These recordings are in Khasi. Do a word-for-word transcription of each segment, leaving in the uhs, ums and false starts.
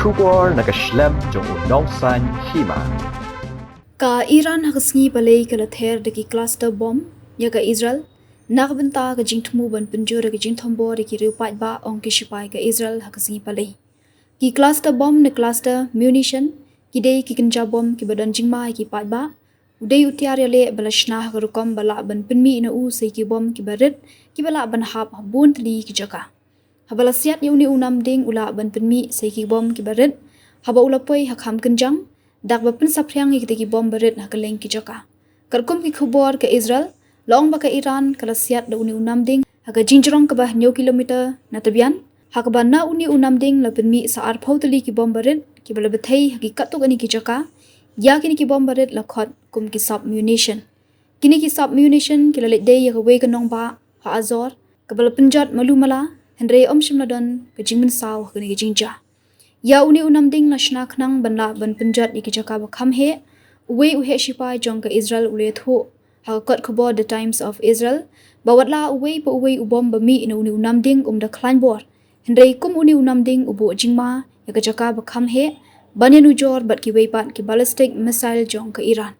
Khubor na ka shlem jong u nongsaiñ hima. Ka Iran ha ka sngi Palei ka la ther da ki cluster bomb ïa ka Israel na ka bynta ka jingthmu ban pynjur ïa ka jingthombor ïa ki riew paidbah, ong ki shipai ka Israel ha ka sngi Palei. Ki cluster bomb ne cluster munition ki dei ki kynja bomb kiba don jingma ïa ki paidbah. U dei u tiar ïaleh ba la shna ha ka rukom ba lah ban pynmih na u sa ïa ki bomb kiba rit kiba lah ban hap ha bun tylli ki jaka. Haba la siat ïa une u namding u lah ban pynmih sa ïa ki bomb kiba rit haba u la poi ha kham kynjang, da kaba pynsaphriang ïa kita ki bomb ba rit ha kylleng ki jaka. Katkum ki khubor ka Israel, la ong ba ka Iran ka la siat da une u namding ha ka jingjrong kaba hynñiew kilometer na tbian, ha kaba na une u namding la pynmih sa arphew tylli ki bomb ba rit kiba la bthei ha ki katto katne ki jaka. Ïa kine ki bomb ba rit la khot kum ki sub munition. Kine ki sub munition ki la leit dei ïa kawei ka nongbah ha Azor kaba la pynjot malu mala, hynrei ym shym la don ka jingmynsaw ha kane ka jingjia. Ïa une u namding la shna khnang ban lah ban pynjot ïa ki jaka ba kham heh. Uwei u heh shipai jong ka Israel u la ïathuh ha ka kot khubor The Times of Israel ba watla uwei pa uwei u bomb ba mih na une u namding um da khlaiñ bor, hynrei kum une u namding u buh jingma ïa ka jaka ba kham heh ban ïanujor bad kiwei pat ki ballistic missile jong ka Iran.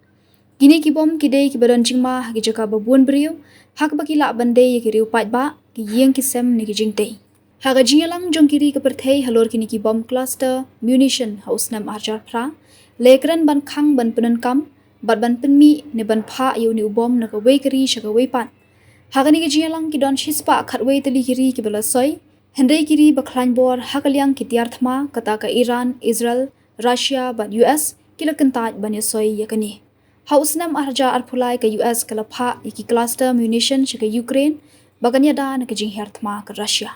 Kine ki bomb ki dei kiba don jingma ha ki jaka ba bun briew, ha kaba ki lah ban dei ïa ki riew paidbah, ki ïing ki sem ne ki jingtei. Ha ka jingïalang jong ki ri ka pyrthei halor kine ki bomb cluster munition ha u snem ar hajar phra, la kren ban khang ban pyndonkam bad ban pynmih ne ban phah ïa une u bomb na kawei ka ri sha kawei pat. Ha kane ka jingïalang ki don shispah khatwei tylli ki ri kiba la soi, hynrei ki ri ba khlaiñ bor ha ka liang ki tiar thma kata ka Iran, Israel, Russia bad U S ki la kyntait ban ïasoi ïa kane. Ha u snem ar hajar arphew lai ka U S ka la phah ïa ki cluster munition sha ka Ukraine ba kan ïada na ka jinghiar thma ka Russia.